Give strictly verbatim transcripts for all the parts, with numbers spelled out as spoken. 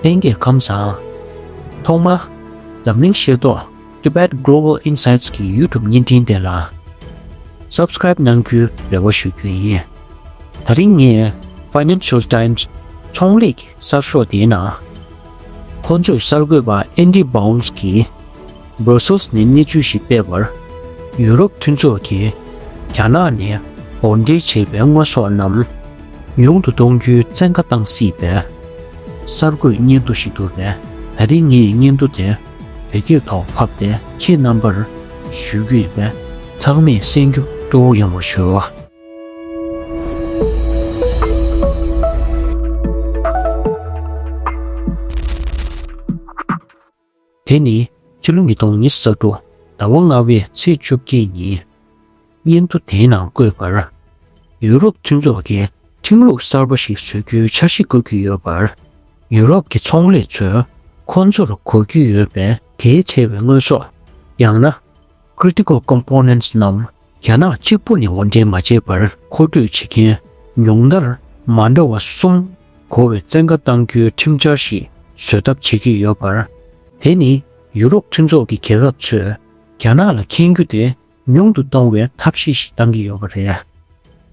ལྷན་རྒྱས་ཁམས་བཟང་། ཐོག་མར་འཛམ་གླིང་ཤེས་རྟོགས་Tibet Global Insights གི་YouTube བརྙན་འཕྲིན་དེ་ལ་Subscribe གནང་རྒྱུའི་རེ་བ་ཞུ་རྒྱུ་ཡིན། ད་རིང་ངས་Financial Times ཚོང་ལས་ཀྱི་གསར་ཤོག་དེའི་ནང་། ཁོ་ཚོས་གསར་འགོད་པ་Andy Bounce གིས་Brussels ནས་གནས་ཚུལ་ཞིག་སྤེལ་བར། ཡུ་རོབ་མཐུན་ཚོགས་ཀྱིས་རྒྱ་ནག་ནས་འོར་འདྲེན་བྱས་པའི་དངོས་ཟོག་རྣམས་ཉུང་དུ་གཏོང་རྒྱུའི་བཙན་བཀའ་བཏང་སྲིད་པའི་གསར་འགོད་སྙན་ཐོ་ཞིག་འདུག་པས། ད་རིང་ངས་སྙན་ཐོ་དེ་བོད་སྐད་ཐོག་ཕབ་སྟེ་ཁྱེད་རྣམ་པར་ཞུ་རྒྱུ་ཡིན་པས། ཚང་མས་གསན་རྒྱུ་སྤྲོ་བོ་ཡོང་བར་ཞུ། དེ་ནི་ཕྱི་ལོ་ཉིས་སྟོང་ཉི་ཤུ་རྩ་དྲུག་ཟླ་བ་ལྔ་པའི་ཚེས་བཅོ་བརྒྱད་ཉིན། སྙན་ཐོ་དེའི་ནང་བཀོད་པར། ཡུ་རོབ་མཐུན་ཚོགས་ཀྱིས་ཁྲིམས་ལུགས་གསར་པ་ཞིག་བཟོ་རྒྱུའི་འཆར་གཞི་བཀོད་ཀྱི་ཡོད་པར། ཡུ་རོབ་ཀྱི་ཚོང་ལས་ཚོས་ཁོ་ཚོར་དགོས་ཀྱི་ཡོད་པའི་གལ་ཆེ་བའི་དངོས་ཟོག་ཡང་ན་Critical Components རྣམས་རྒྱ་ནག་གཅིག་པུ་ནས་འོར་འདྲེན་མ་བྱས་པར་མཁོ་སྤྲོད་བྱེད་མཁན་ཉུང་མཐར་མ་འདྲ་བ་གསུམ་དགོས་པའི་བཙན་བཀའ་གཏང་རྒྱུའི་ཁྲིམས་འཆར་ཞིག་བཟོ་ཐབས་བྱེད་ཀྱི་ཡོད་པར། དེ་ནི་ཡུ་རོབ་མཐུན་ཚོགས་ཀྱི་རྒྱལ་ཁབ་ཚོས་རྒྱ་ནག་ལ་འཁྱེར་རྒྱུ་དེ་ཉུང་དུ་གཏོང་བའི་ཐབས་ཤེས་ཤིག་བཏང་གི་ཡོད་པ་རེད།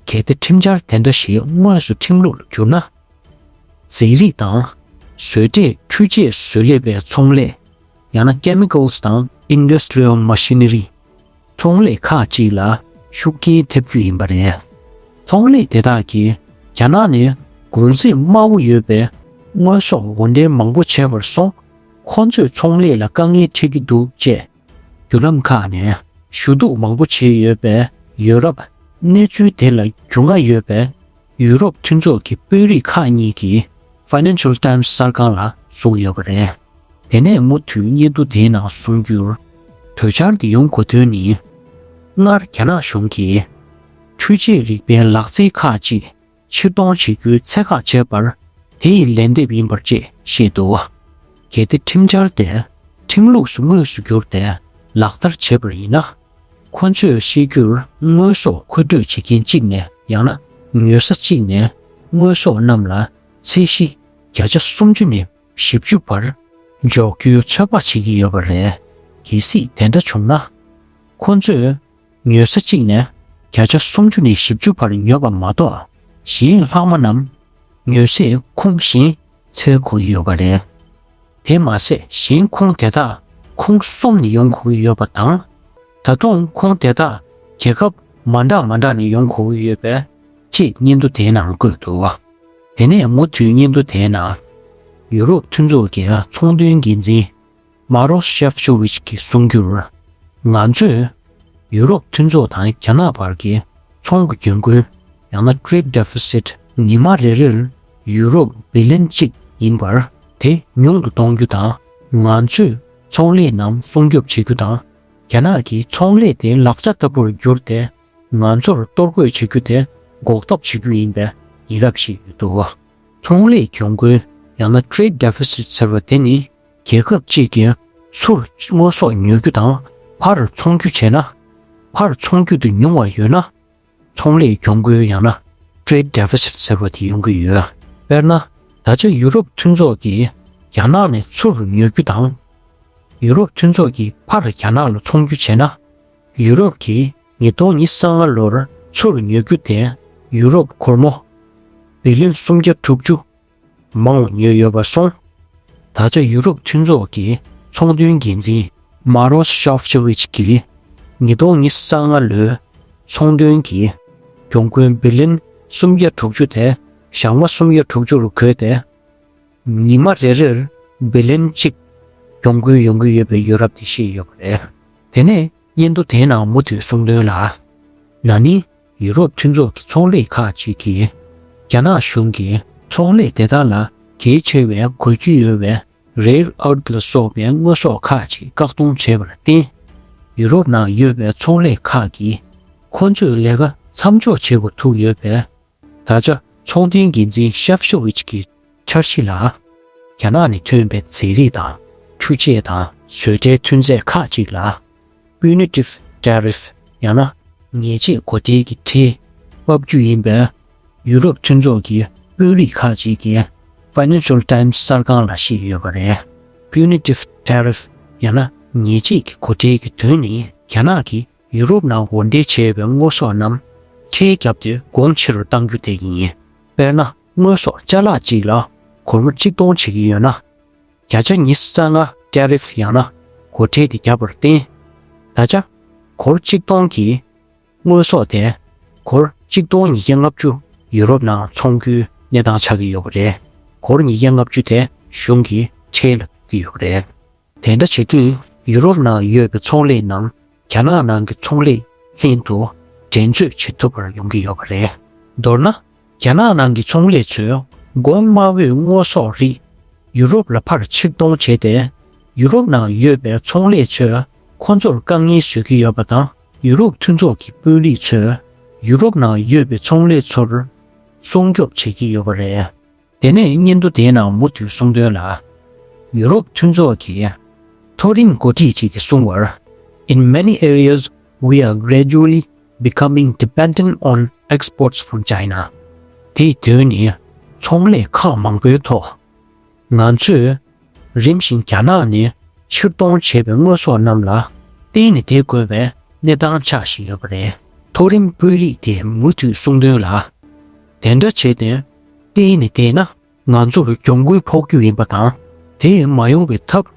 གལ་ཏེ་ཁྲིམས་འཆར་དེ་འདྲ་ཞིག་དངོས་སུ་ཁྲིམས་ལུགས་ལ་བསྒྱུར་ན། རྫས་རིགས་དང་བཟོ་གྲྭས་འཕྲུལ་ཆས་བཟོ་ལས་པའི་ཚོང་ལས། ཡང་ན་Chemicals དང་Industrial Machinery ཚོང་ལས་ཁག་ཅིག་ལ་ཤུགས་རྐྱེན་ཐེབས་རྒྱུ་ཡིན་པ་རེད། ཚོང་ལས་དེ་དག་གིས་རྒྱ་ནག་ནས་གོང་ཚད་དམའ་བོ་ཡོད་པའི་དངོས་ཟོག་འོར་འདྲེན་མང་པོ་བྱས་པར་སོང་། ཁོ་ཚོས་ཚོང་ལས་ལ་དཀའ་ངལ་འཕྲད་ཀྱི་འདུག་ཅེས་བརྒྱུད་ལམ་ཁག་ནས་ཞུ་གཏུག་མང་པོ་བྱས་ཡོད་པས། ཡོ་རོབ་གནས་ཚུལ་དེ་ལ་རྒྱུས་མངའ་ཡོད་པའི་ཡུ་རོབ་མཐུན་ཚོགས་ཀྱི་དཔོན་རིགས་ཁག་གཉིས་ཀྱིས་Financial Times གསར་ཁང་ལ་གསུངས་ཡོད་པ་རེད། དེ་ནས་མུ་མཐུད་སྙན་ཐོ་དེའི་ནང་གསུངས་རྒྱུར། གྲོས་འཆར་འདི་ཡོང་དགོས་དོན་ནི། སྔར་རྒྱ་ནག་གཞུང་གིས་འཕྲུལ་ཆས་རིག་པའི་ལག་རྩལ་ཁག་ཅིག་ཕྱིར་གཏོང་བྱེད་རྒྱུའི་ཚད་བཀག་བྱས་པར། དེ་ཡི་ལན་འདེབས་ཡིན་པར་ཅེས་བཤད་འདུག་གལ་ཏེ་ཁྲིམས་འཆར་དེ་ཁྲིམས་ལུགས་སུ་དངོས་སུ་བསྒྱུར་ཏེ་ལག་བསྟར་བྱས་པར་ཡིན་ན། ཁོ་ཚོས་བཤད་རྒྱུར་དངོས་ཟོག་མཁོ་སྤྲོད་བྱེད་མཁན་གཅིག་ནས་ཡང་ན་ཉོ་ས་གཅིག་ནས་དངོས་ཟོག་རྣམས་ལ་ཚད་གཞི་བརྒྱ་ཆ་སུམ་ཅུ་ནས་བཞི་བཅུ་བར་འཇོག་རྒྱུའི་ཚོད་དཔག་བྱེད་ཀྱི་ཡོད་པ་རེད། གལ་སྲིད་དེ་འདྲ་བྱུང་ན། ཁོ་ཚོས་ཉོ་ས་གཅིག་ནས་བརྒྱ་ཆ་སུམ་ཅུ་ནས་བཞི་བཅུ་བར་ཉོས་པ་མ་གཏོགས། གཞན་ལྷག་མ་རྣམས་ཉོ་སའི་ཁོངས་གཞན་འཚོལ་དགོས་ཀྱི་ཡོད་པ་རེད། དེ་མ་ཟད། གཞན་ཁོངས་དེ་དག་ཁོངས་གསུམ་ནས་ཡོང་དགོས་ཀྱི་ཡོད་པ་དང་། ད་དུང་ཁོངས་དེ་དག་རྒྱལ་ཁབ་མ་འདྲ་མ་འདྲ་ནས་ཡོང་དགོས་ཀྱི་ཡོད་པས། ཅེས་སྙན་ཐོ་དེའི་ནང་བཀོད་འདུག་དེ་ནས་མུ་མཐུད་སྙན་ཐོ་དེའི་ནང་། ཡུ་རོབ་མཐུན་ཚོགས་ཀྱི་ཚོང་དོན་འགན་འཛིན་Maros Sefcovic གིས་གསུངས་རྒྱུར། ང་ཚོས་ཡུ་རོབ་མཐུན་ཚོགས་དང་རྒྱ་ནག་བར་གྱི་ཚོང་གི་གྱོང་གུན། ཡང་ན་Trade Deficit ཉི་མ་རེ་རེར་ཡུ་རོབ་བི་ལན་གཅིག་ཡིན་པར། དེ་ཉུང་དུ་གཏོང་རྒྱུ་དང་། ང་ཚོས་ཚོང་ལས་རྣམས་སྲུང་སྐྱོབ་བྱེད་རྒྱུ་དང་། རྒྱ་ནག་གིས་ཚོང་ལས་དེ་ལག་ཆ་ལྟ་བུར་བསྒྱུར་ཏེ། ང་ཚོར་གཏོར་རྒོལ་བྱེད་རྒྱུ་དེ་འགོག་ཐབས་བྱེད་རྒྱུ་ཡིན་པའི་ཡིད་རབས་ཤིག་ཡོད་འདུག་ཚོང་ལས་གྱོང་གུན། ཡང་ན་Trade Deficit ཟེར་བ་དེ་ནི། རྒྱལ་ཁབ་ཅིག་གིས་ཚུར་དངོས་ཟོག་ཉོ་རྒྱུ་དང་ཕར་ཚོང་རྒྱུ་བྱས་ན། ཕར་ཚོང་རྒྱུ་དེ་ཉུང་བ་ཡོད་ན། ཚོང་ལས་གྱོང་གུན་ཡང་ན་Trade Deficit ཟེར་བ་དེ་ཡོང་གི་ཡོད། དཔེར་ན། ད་ཆ་ཡུ་རོབ་མཐུན་ཚོགས་ཀྱིས་རྒྱ་ནག་ནས་ཚུར་ཉོ་རྒྱུ་དང་། ཡུ་རོབ་མཐུན་ཚོགས་ཀྱིས་ཕར་རྒྱ་ནག་ལ་ཚོང་རྒྱུ་བྱས་ན། ཡུ་རོབ་ཀྱིས་ཉིས་སྟོང་ཉི་ཤུ་རྩ་ལྔ་ལོར་ཚུར་ཉོ་རྒྱུ་དེ་ཡུ་རོབ་སྒོར་མོ་བི་ལིན་སུམ་བརྒྱ་དྲུག་ཅུ་མང་བ་ཉོས་ཡོད་པར་སོང་། ད་ཆ་ཡུ་རོབ་མཐུན་ཚོགས་ཀྱི་ཚོང་དོན་འགན་འཛིན་Maros Sefcovic གིས་ཉིས་སྟོང་ཉི་ཤུ་རྩ་ལྔ་ལོའི་ཚོང་དོན་གྱི་གྱོང་གུན་བི་ལིན་སུམ་བརྒྱ་དྲུག་ཅུ་དེ་ཞག་མ་སུམ་བརྒྱ་དྲུག་ཅུ་རུ་བགོས་ཏེ། ཉི་མ་རེ་རེར་བི་ལིན་གཅིག་གྱོང་གུན་ཡོང་གི་ཡོད་པའི་ཡོད་རབས་དེ་བཤད་ཡོད་པ་རེད། དེ་ནས་སྙན་ཐོ་དེའི་ནང་མུ་མཐུད་གསུངས་དོན་ལ། ན་ནིང་ཡུ་རོབ་མཐུན་ཚོགས་ཀྱི་ཚོང་ལས་ཁག་ཅིག་གིས། རྒྱ་ནག་གཞུང་གིས་ཚོང་ལས་དེ་དག་ལ་གལ་ཆེ་བའི་དགོས་ཀྱི་ཡོད་པའི་Rare Earth ལ་སོགས་པའི་དངོས་ཟོག་ཁག་ཅིག་བཀག་སྡོམ་བྱས་པར་བརྟེན། ཡུ་རོབ་ནང་ཡོད་པའི་ཚོང་ལས་ཁག་གིས་ཁོ་ཚོས་ལས་ཀ་མཚམས་འཇོག་བྱེད་དགོས་ཐུག་ཡོད་པས། ད་ཆ་ཚོང་དོན་འགན་འཛིན་ཤེབ་ཤོ་ཝིཆ་གི་འཆར་གཞི་ལ། རྒྱ་ནག་ནས་ཐོན་པའི་རྫས་རིགས་དང་འཕྲུལ་ཆས་དང་བཟོ་གྲྭའི་ཐོན་རྫས་ཁག་ཅིག་ལ་Punitive Tariff ཡང་ན་ཉེས་ཆད་གོ་སྒྲིལ་གྱི་ཁྲལ་ཕབ་རྒྱུ་ཡིན་པས། ཡུ་རོབ་མཐུན་ཚོགས་ཀྱི་དཔོན་རིགས་ཁག་ཅིག་གིས་ Financial Times གསར་ཁང་ལ་བཤད་ཡོད་པ་རེད། Punitive Tariff ཡང་ན་ཉེས་ཆད་ཀྱི་སྒོ་ཁྲལ་གྱི་དོན་ནི་རྒྱ་ནག་གིས་ཡུ་རོབ་ནང་འོར་འདྲེན་བྱས་པའི་དངོས་ཟོག་རྣམས་ཁྲལ་བརྒྱབ་སྟེ་གོང་ཆེ་རུ་གཏང་རྒྱུ་དེ་ཡིན། དཔེར་ན། དངོས་ཟོག་ཅ་ལག་གཅིག་ལ་སྒོར་མོ་གཅིག་སྟོང་བྱེད་ཀྱི་ཡོད་ན། བརྒྱ་ཆ་ཉི་ཤུ་རྩ་ལྔ་ཊེ་རིཕ་ཡང་ན་སྒོ་ཁྲལ་དེ་བརྒྱབ་པར་བརྟེན། ད་ཆ་སྒོར་གཅིག་སྟོང་གི་དངོས་ཟོག་དེ་སྒོར་གཅིག་སྟོང་ཉིས་བརྒྱ་ལྔ་བཅུ་ཡུ་རོབ་ནང་འཚོང་རྒྱུའི་གནས་སྟངས་ཆགས་ཀྱི་ཡོད་པ་རེད། སྒོར་ཉིས་བརྒྱ་ལྔ་བཅུ་དེ་གཞུང་གིས་ཁྲལ་ལ་བཀོད་ཀྱི་ཡོད་པ་རེད། དེ་འདྲ་བྱེད་དུས་ཡུ་རོབ་ནང་ཡོད་པའི་ཚོང་ལས་རྣམས་རྒྱ་ནག་ནང་གི་ཚོང་ལས་ལྷན་དུ་འགྲན་རྩོད་བྱེད་ཐུབ་པར་ཡོང་གི་ཡོད་པ་རེད། མདོར་ན། རྒྱ་ནག་ནང་གི་ཚོང་ལས་ཚོས་སྒོར་དམའ་བོའི་དངོས་ཟོག་རིགས་ཡུ་རོབ་ལ་ཕར་ཕྱིར་གཏོང་བྱས་ཏེ། ཡུ་རོབ་ནང་ཡོད་པའི་ཚོང་ལས་ཚོས་ཁོ་ཚོར་དཀའ་ངལ་བཟོ་གི་ཡོད་པ་དང་། ཡུ་རོབ་མཐུན་ཚོགས་ཀྱི་དཔོན་རིགས་ཚོས་ཡུ་རོབ་ནང་ཡོད་པའི་ཚོང་ལས་ཚོར་སྲུང་སྐྱོབ་བྱེད་ཀྱི་ཡོད་པ་རེད། དེ་ནས་སྙན་ཐོ་དེའི་ནང་མུ་མཐུད་གསུངས་དོན་ལ། ཡུ་རོབ་མཐུན་ཚོགས་ཀྱི་མཐོ་རིམ་འགོ་ཁྲིད་ཅིག་གིས་གསུངས་པར། In many areas, we are gradually becoming dependent on exports from China. དེའི་དོན་ནི། ཚོང་ལས་ཁག་མང་པོའི་ཐོག་ང་ཚོས་རིམ་བཞིན་རྒྱ་ནག་ནས་ཕྱིར་གཏོང་བྱས་པའི་དངོས་ཟོག་རྣམས་ལ་བརྟེན་ནས་བསྡད་དགོས་པའི་གནས་སྟངས་ཆགས་བཞིན་ཡོད་པ་རེད། མཐོ་རིམ་དཔོན་རིགས་དེས་མུ་མཐུད་གསུངས་དོན་ལ། དེ་འདྲ་བྱས་ཏེ་བརྟེན་ནས་བསྡད་ན། ང་ཚོར་གྱོང་གུན་ཕོག་རྒྱུ་ཡིན་པ་དང་། དེ་མ་ཡོང་བའི་ཐབས་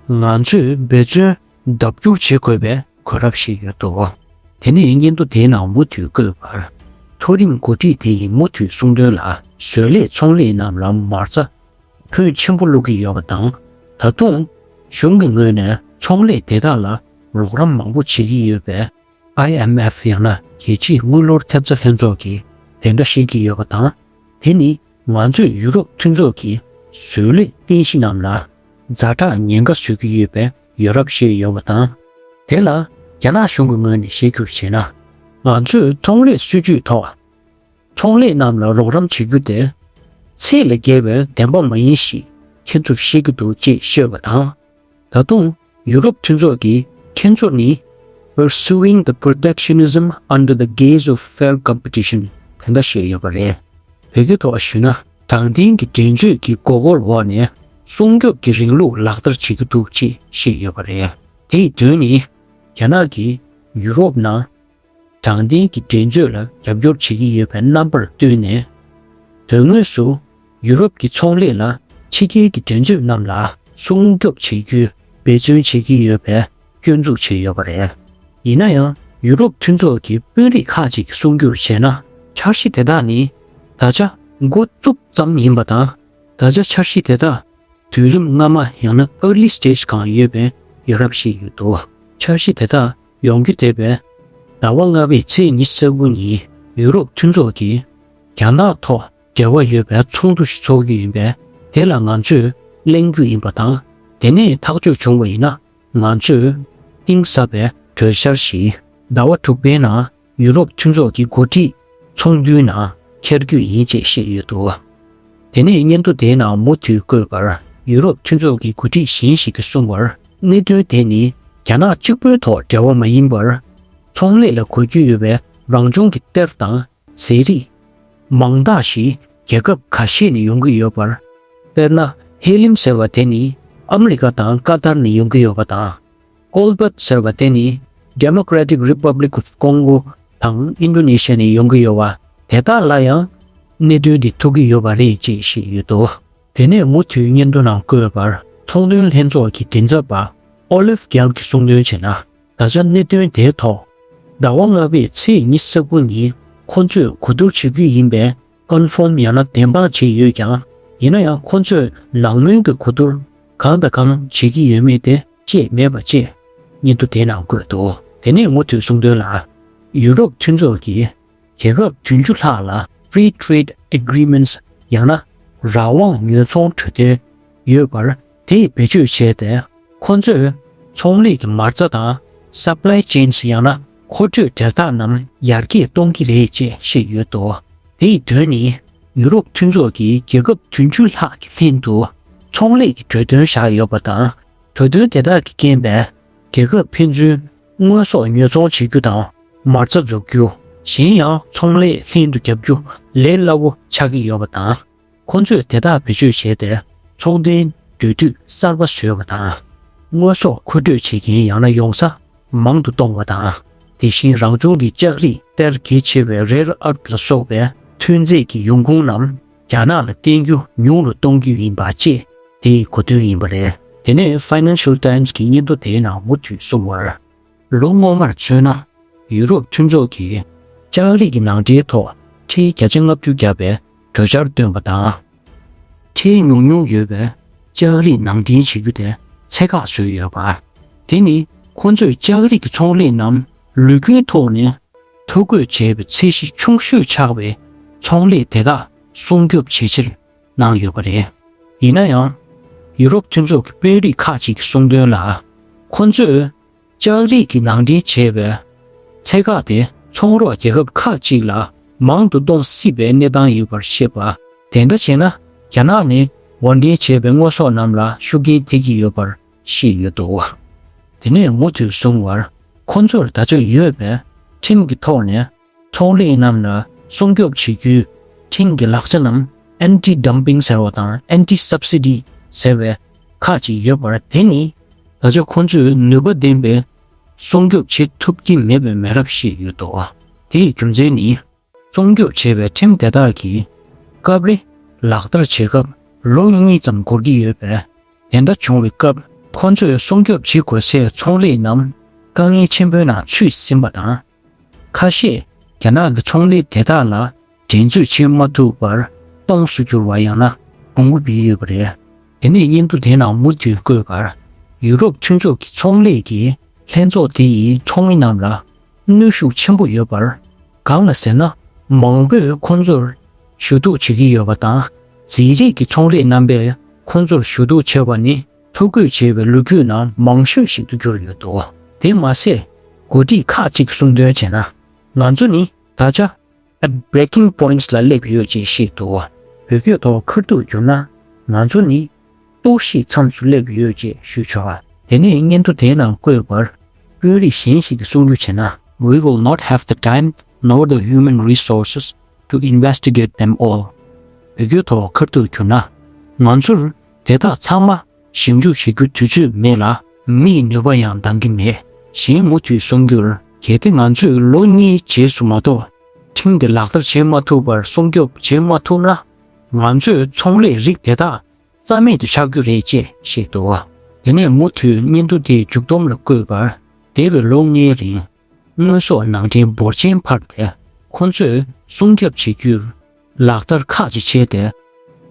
ང་ཚོས་འབད་བརྩོན་ལྡབ་འགྱུར་བྱེད་དགོས་པའི་གོ་རིམ་ཞིག་ཡོད་འདུག་དེ་ནས་སྙན་ཐོ་དེའི་ནང་མུ་མཐུད་བཀོད་པར། མཐོ་རིམ་འགོ་ཁྲིད་དེ་ཡིས་མུ་མཐུད་གསུངས་དོན་ལ། བཟོ་ལས་ཚོང་ལས་རྣམས་ལ་མ་རྩ་ཕོན་ཆེན་པོ་བླུག་གི་ཡོད་པ་དང་། ད་དུང་གཞུང་གི་ངོས་ནས་ཚོང་ལས་དེ་དག་ལ་རོགས་རམ་མང་པོ་བྱེད་ཀྱི་ཡོད་པས། ཨའི་ཨེམ་ཨེཕ་ཡང་ན་རྒྱལ་སྤྱིའི་དངུལ་ལོར་ཐེབས་རྩ་ལྷན་ཚོགས་ཀྱིས་དེ་འདྲ་བཤད་ཀྱི་ཡོད་པ་དང་། དེ་ནི་ང་ཚོས་ཡུ་རོབ་མཐུན་ཚོགས་ཀྱི་བཟོ་ལས་རྟེན་གཞི་རྣམས་ལ་ཛ་དྲག་ཉེན་ཁ་བཟོ་གི་ཡོད་པའི་ཡོད་རབས་བཤད་ཡོད་པ་དང་། དེ་ལ་རྒྱ་ནག་གཞུང་གི་ངོས་ནས་བཤད་རྒྱུར་བྱས་ན། ང་ཚོས་ཚོང་ལས་སྲིད་ཇུས་ཐོག་ཚོང་ལས་རྣམས་ལ་རོགས་རམ་བྱེད་རྒྱུ་དེ་ཚད་ལས་བརྒལ་བའི་བདེན་པ་མ་ཡིན་ཞེས་ཁྱེད་ཚོར་བཤད་ཀྱི་འདུག་ཅེས་བཤད་པ་དང་། ད་དུང་ཡུ་རོབ་མཐུན་ཚོགས་ཀྱིས་ཁྱེད་ཚོ་ནི་pursuing the protectionism under the guise of fair competition དེ་འདྲ་བཤད་ཡོད་པ་རེད། བོད་སྐད་ཐོག་ཞུས་ན། དྲང་བདེན་གྱི་འགྲན་རྩོད་ཀྱི་མགོ་སྐོར་འོག་ནས་སྲུང་སྐྱོབ་ཀྱི་རིང་ལུགས་ལག་བསྟར་བྱེད་ཀྱི་འདུག་ཅེས་བཤད་ཡོད་པ་རེད། དེའི་དོན་ནི། རྒྱ་ནག་གིས་ཡུ་རོབ་ནང་དྲང་བདེན་གྱི་འགྲན་རྩོད་ལ་རྒྱབ་སྐྱོར་བྱེད་ཀྱི་ཡོད་པའི་རྣམ་པར་བསྟོད་ནས། དོན་དངོས་སུ་ཡུ་རོབ་ཀྱི་ཚོང་ལས་ལ་ཕྱི་རྒྱལ་གྱི་འགྲན་རྩོད་རྣམས་ལ་སྲུང་སྐྱོབ་བྱེད་རྒྱུའི་འབད་བརྩོན་བྱེད་ཀྱི་ཡོད་པའི་སྐྱོན་འཛུགས་བྱས་ཡོད་པ་རེད། ཡིན་ན་ཡང་། ཡུ་རོབ་མཐུན་ཚོགས་ཀྱི་དཔོན་རིགས་ཁག་ཅིག་གིས་གསུང་རྒྱུར་བྱས་ན། འཆར་གཞི་དེ་དག་ནི་ད་ཆ་འགོ་བཙུགས་ཙམ་ཡིན་པ་དང་། ད་ཆ་འཆར་གཞི་དེ་དག་དུས་རིམ་སྔ་མ་ཡང་ན་early stage སྒང་ཡོད་པའི་ཡོད་རབས་ཤིག་ཡོད་འདུག་འཆར་གཞི་དེ་དག་ཡོང་རྒྱུ་འདས་པའི་ཟླ་བ་ལྔ་པའི་ཚེས་ཉི་ཤུ་རྩ་དགུ་ཉིན་ཡུ་རོབ་མཐུན་ཚོགས་ཀྱིས་རྒྱ་ནག་ཐོག་འབྲེལ་བ་ཡོད་པའི་ཚོགས་འདུ་ཞིག་འཚོགས་རྒྱུ་ཡིན་པས། དེ་ལ་ང་ཚོས་གླེང་རྒྱུ་ཡིན་པ་དང་། དེ་ནས་ཐག་གཅོད་བྱུང་བ་ཡིན་ན། ང་ཚོས་གཏིང་ཟབ་པའི་གྲོས་འཆར་ཞིག་ཟླ་བ་དྲུག་པའི་ནང་ཡུ་རོབ་མཐུན་ཚོགས་ཀྱི་འགོ་ཁྲིད་ཚོགས་འདུའི་ནང་འཁྱེར་རྒྱུ་ཡིན་ཅེས་བཤད་ཡོད་འདུག་དེ་ནས་སྙན་ཐོ་དེའི་ནང་མུ་མཐུད་བཀོད་པར། ཡུ་རོབ་མཐུན་ཚོགས་ཀྱི་འགོ་ཁྲིད་གཞན་ཞིག་གིས་གསུངས་པར། གནད་དོན་དེ་ནི་རྒྱ་ནག་གཅིག་པུའི་ཐོག་འབྲེལ་བ་མ་ཡིན་པར། ཚོང་ལས་ལ་གོ་རྒྱུ་ཡོད་པའི་རང་བྱུང་གི་གཏེར་དང་ཟས་རིགས་མང་དག་ཞིག་རྒྱལ་ཁབ་ཁ་ཤས་ནས་ཡོང་གི་ཡོད་པར། དཔེར་ན། ཧེ་ལིམ་ཟེར་བ་དེ་ནི་ཨ་མི་རི་ཀ་དང་ཀ་ཏར་ནས་ཡོང་གི་ཡོད་པ་དང་། ཀོལ་བཊ་ཟེར་བ་དེ་ནི་Democratic Republic of Congo དང་ཨིན་ཌོ་ནེ་ཤི་ཡ་ནས་ཡོང་གི་ཡོད་པ། དེ་དག་ལ་ཡང་གནད་དོན་འདི་ཐུག་གི་ཡོད་པ་རེད་ཅེས་བཤད་ཡོད་འདུག་དེ་ནས་མུ་མཐུད་སྙན་ཐོ་ནང་བཀོད་པར། ཚོང་དོན་ལྷན་ཚོགས་ཀྱི་མགྲིན་ཚབ་པ་ཨོ་ལིབ་གྷེལ་གྱིས་གསུངས་དོན་བྱས་ན། ད་ཆ་གནད་དོན་དེའི་ཐོག་ཟླ་བ་ལྔ་པའི་ཚེས་ཉི་ཤུ་རྩ་དགུ་ཉིན་ཁོ་ཚོས་གོ་བསྡུར་བྱེད་རྒྱུ་ཡིན་པའི་ཀོན་ཧྥོམ་ཡང་ན་བདེན་དཔང་བྱས་ཡོད་ཀྱང་། ཡིན་ན་ཡང་ཁོ་ཚོས་ནང་མོལ་གྱི་གོ་བསྡུར་གང་དང་གང་བྱེད་ཀྱི་ཡོད་མེད་དེ་བཅས་མེད་པ་བཅས་སྙན་ཐོ་དེའི་ནང་བཀོད་འདུག་དེ་ནས་མུ་མཐུད་གསུངས་དོན་ལ། ཡུ་རོབ་མཐུན་ཚོགས་ཀྱིས་རྒྱལ་ཁབ་བདུན་ཅུ་ལྷག་ལ་Free Trade Agreements ཡང་ན་རང་དབང་ཉོ་ཚོང་གྲོས་མཐུན་ཡོད་པར། དེས་བེད་སྤྱོད་བྱས་ཏེ། ཁོ་ཚོས་ཚོང་ལས་ཀྱི་མ་རྩ་དང་supply chains ཡང་ན་མཁོ་སྤྲོད་འབྲེལ་ཐག་རྣམས་ཡར་རྒྱས་གཏོང་གི་རེད་ཅེས་བཤད་ཡོད་འདུག་དེའི་དོན་ནི། ཡུ་རོབ་མཐུན་ཚོགས་ཀྱིས་རྒྱལ་ཁབ་བདུན་ཅུ་ལྷག་གི་ལྷན་དུ་ཚོང་ལས་ཀྱི་གྲོས་མཐུན་བཞག་ཡོད་པ་དང་། གྲོས་མཐུན་དེ་དག་གིས་རྐྱེན་པས་རྒྱལ་ཁབ་ཕན་ཚུན་དངོས་ཟོག་ཉོ་ཚོང་བྱེད་རྒྱུ་དང་མ་རྩ་འཛུགས་རྒྱུ། གཞན་ཡང་ཚོང་ལས་ལྷན་དུ་རྒྱབ་རྒྱུ་ལས་སླ་བོ་ཆགས་ཀྱི་ཡོད་པ་དང་། ཁོ་ཚོས་དེ་དག་བེད་སྤྱོད་བྱས་ཏེ་ཚོང་དོན་འབྲེལ་མཐུད་གསར་པ་བཟོས་པ་དང་། དངོས་ཟོག་མཁོ་སྤྲོད་བྱེད་མཁན་ཡང་ན་ཡོང་ས་མང་དུ་གཏོང་བ་དང་། དེ་བཞིན་རང་བྱུང་གི་ལྕགས་རིགས་གཏེར་གལ་ཆེ་བའི་རེར་ཨར་ཐི་ལ་སོགས་པའི་ཐོན་རྫས་ཀྱི་ཡོང་ཁུངས་རྣམས་རྒྱ་ནག་ལ་བརྟེན་རྒྱུ་ཉུང་རུ་གཏོང་རྒྱུ་ཡིན་པ་བཅས་དེའི་གོ་དོན་ཡིན་པ་རེད། དེ་ནས་Financial Times གྱི་སྙན་ཐོ་དེའི་ནང་མུ་མཐུད་གསུངས་པར། ལོ་སྔོན་མར་མཚོན་ན། ཡུ་རོབ་མཐུན་ཚོགས་ཀྱིས་ལྕགས་རིགས་ཀྱི་ནང་འདྲེན་ཐོག་ཁྲལ་བརྒྱ་ཆ་ལྔ་བཅུ་བརྒྱབ་པའི་གྲོས་འཆར་བཏོན་པ་དང་། ཁྲལ་ཉུང་ཉུང་ཡོད་པའི་ལྕགས་རིགས་ནང་འདྲེན་བྱེད་རྒྱུ་དེ་ཚད་བཀག་བཟོས་ཡོད་པ། དེ་ནི་ཁོ་ཚོས་ལྕགས་རིགས་ཀྱི་ཚོང་ལས་རྣམས་ལུགས་མཐུན་ཐོག་ནས་ཐོ་འགོད་བྱས་པའི་ཚད་གཞི་ཆུང་ཤོས་ཆགས་པའི་ཚོང་ལས་དེ་དག་སྲུང་སྐྱོབ་བྱེད་ཕྱིར་གནང་ཡོད་པ་རེད། ཡིན་ན་ཡང་། ཡུ་རོབ་མཐུན་ཚོགས་ཀྱི་དཔོན་རིགས་ཁག་ཅིག་གིས་གསུངས་དོན་ལ། ཁོ་ཚོས་ལྕགས་རིགས་ཀྱི་ནང་འདྲེན་བྱས་པའི་ཚད་བཀག་དེ་ཚོང་རོགས་རྒྱལ་ཁབ་ཁག་ཅིག་ལ་མང་དུ་གཏོང་སྲིད་པའི་གནས་སྟངས་ཡོད་པར་བཤད་པ། དེ་འདྲ་བྱས་ན་རྒྱ་ནག་ནས་དབོར་འདྲེན་བྱས་པའི་དངོས་ཟོག་རྣམས་ལ་ཤུགས་རྐྱེན་ཐེབས་ཀྱི་ཡོད་པར་བཤད་ཡོད་འདུག་དེ་ནས་མུ་མཐུད་གསུངས་པར། ཁོ་ཚོར་ད་ཆ་ཡོད་པའི་ཁྲིམས་ཀྱི་ཐོག་ནས་ཚོང་ལས་རྣམས་ལ་སྲུང་སྐྱོབ་བྱེད་རྒྱུའི་ཁྲིམས་ཀྱི་ལག་ཆ་རྣམས་Anti Dumping ཟེར་བ་དང་Anti Subsidy ཟེར་བའི་ཁག་ཅིག་ཡོད་པར། དེ་ནི་ད་ཆ་ཁོ་ཚོས་ནུས་པ་ལྡན་པའི་སྲུང་སྐྱོབ་བྱེད་ཐུབ་ཀྱི་མེད་པའི་མེད་རབས་བཤད་ཡོད་འདུག་དེའི་རྒྱུ་མཚན་ནི། སྲུང་སྐྱོབ་བྱེད་པའི་ཁྲིམས་དེ་དག་གིས་སྐབས་རེ་ལག་བསྟར་བྱེད་སྐབས་ལོ་གཉིས་ཙམ་འགོར་གྱི་ཡོད་པས། དེ་འདྲ་བྱུང་བའི་སྐབས་ཁོ་ཚོས་སྲུང་སྐྱོབ་བྱེད་དགོས་སའི་ཚོང་ལས་རྣམས་དཀའ་ངལ་ཆེན་པོའི་ནང་ཚུད་ཟིན་པ་དང་། ཁ་ཤས་རྒྱ་ནག་གི་ཚོང་ལས་དེ་དག་ལ་འགྲན་རྩོད་བྱེད་མ་ཐུབ་པར་སྟོངས་སུ་གྱུར་བ་ཡང་ན་གོང་འོག་བུད་ཡོད་པ་རེད། དེ་ནས་སྙན་ཐོ་དེའི་ནང་མུ་མཐུད་བཀོད་པར། ཡུ་རོབ་མཐུན་ཚོགས་ཀྱི་ཚོང་ལས་ཀྱི་ལྷན་ཚོགས་དེ་ཡིས་ཚོང་མི་རྣམས་ལ་གནོན་ཤུགས་ཆེན་པོ་ཡོད་པར། གང་ལ་ཟེར་ན། མང་པོས་ཁོ་ཚོར་ཞུ་གཏུག་བྱེད་ཀྱི་ཡོད་པ་དང་། རྫས་རིགས་ཀྱི་ཚོང་ལས་རྣམ་པས་ཁོ་ཚོར་ཞུ་གཏུག་བྱས་པ་ནི་ཐོ་འགོད་བྱས་པའི་ལོ་རྒྱུས་ནང་མང་ཤོས་ཤིག་ཏུ་གྱུར་ཡོད་འདུག་དེ་མ་ཟད། འགོ་ཁྲིད་ཁག་ཅིག་གསུང་དོན་བྱས་ན། ང་ཚོ་ནི་ད་ཆ་at breaking points ལ་སླེབས་ཡོད་ཅེས་བཤད་འདུག་བོད་སྐད་ཐོག་ཁ་ཐུག་བསྒྱུར་ན། ང་ཚོ་ནི་གཏོར་བཤིག་མཚམས་སུ་སླེབས་ཡོད་ཅེས་ཞུ་ཆོག་དེ་ནས་སྙན་ཐོ་དེའི་ནང་བཀོད་པར། དཔོན་རིགས་གཞན་ཞིག་གིས་གསུང་རྒྱུ་བྱས་ན། We will not have the time nor the human resources to investigate them all. བོད་སྐད་ཐོག་ཁ་ཐུག་བསྒྱུར་ན། ང་ཚོར་དེ་དག་ཚང་མ་ཞིབ་འཇུག་བྱེད་རྒྱུ་དུས་ཚོད་མེད་ལ། མིའི་ནུས་པ་ཡང་འདང་གི་མེད། གཞན་མུ་མཐུད་གསུང་རྒྱུར། གལ་ཏེ་ང་ཚོས་ལོ་གཉིས་རྗེས་སུ་མ་གཏོགས་ཁྲིམས་དེ་ལག་བསྟར་བྱེད་མ་ཐུབ་པར་སྲུང་སྐྱོབ་བྱེད་མ་ཐུབ་ན། ང་ཚོས་ཚོང་ལས་རིགས་དེ་དག་རྩ་མེད་དུ་ཆགས་རྒྱུ་རེད་ཅེས་བཤད་འདུག་དེ་ནས་མུ་མཐུད་སྙན་ཐོ་དེའི་མཇུག་སྡོམ་ལ་བཀོད་པར། འདས་པའི་ལོ་ལྔའི་རིང་དངོས་ཟོག་ནང་འདྲེན་འབོར་ཆེན་འཕར་ཏེ། ཁོ་ཚོས་སྲུང་སྐྱོབ་བྱེད་རྒྱུར་ལག་བསྟར་ཁག་ཅིག་བྱས་ཏེ།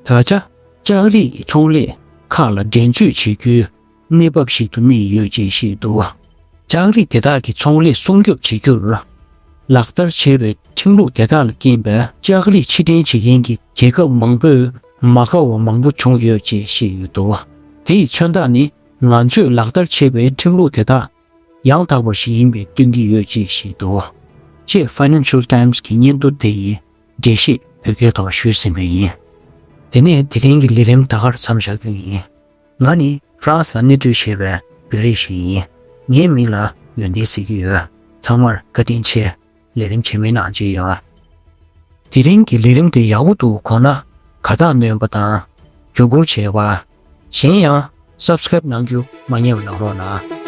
ད་ཆ་ལྕགས་རིགས་ཀྱི་ཚོང་ལས་ཁག་ལ་འགྲན་རྩོད་བྱེད་རྒྱུའི་གནས་བབ་ཞིག་ཏུ་སླེབས་ཡོད་ཅེས་བཤད་འདུག་ལྕགས་རིགས་དེ་དག་གི་ཚོང་ལས་སྲུང་སྐྱོབ་བྱེད་རྒྱུར་ལག་བསྟར་བྱས་པའི་ཁྲིམས་ལུགས་དེ་དག་ལ་རྐྱེན་པས། ལྕགས་རིགས་ཕྱིར་འདྲེན་བྱེད་མཁན་གྱི་རྒྱལ་ཁབ་མང་པོས་མ་དགའ་བ་མང་པོ་བྱུང་ཡོད་ཅེས་བཤད་ཡོད་འདུག་དེ་ཡི་མཚོན་རྟགས་ནི། ང་ཚོས་ལག་བསྟར་བྱས་པའི་ཁྲིམས་ལུགས་དེ་དག་ཡང་དག་པ་ཞིག་ཡིན་པས་སྟོན་གྱི་ཡོད་ཅེས་བཤད་འདུག་ཅེས་Financial Times གི་སྙན་ཐོ་དེ་ཡི་འགྲེལ་བཤད་བོད་སྐད་ཐོག་ཞུས་ཟིན་པ་ཡིན། དེ་ནས་དེ་རིང་གི་ལས་རིམ་ད་གར་མཚམས་བཞག་རྒྱུ་ཡིན། ང་ནི་ཧྥ་རན་སི་ལ་གནས་སྡོད་བྱེད་པའི་བོད་རིགས་ཤིག་ཡིན། ངའི་མིང་ལ་ཡོན་ཏན་ཟེར་གྱི་ཡོད། ཚང་མར་བཀའ་དྲིན་ཆེ། ལས་རིམ་རྗེས་མའི་ནང་མཇལ་ཡོང་། དེ་རིང་གི་ལས་རིམ་དེ་ཡག་པོ་འདུག་དགོངས་ན་དགའ་རྟགས་གནོན་པ་དང་བརྒྱུད་སྐུར་བྱེད་པ། གཞན་ཡང་Subscribe གནང་རྒྱུ་མ་བསྙེལ་བ་གནང་རོགས་གནང་།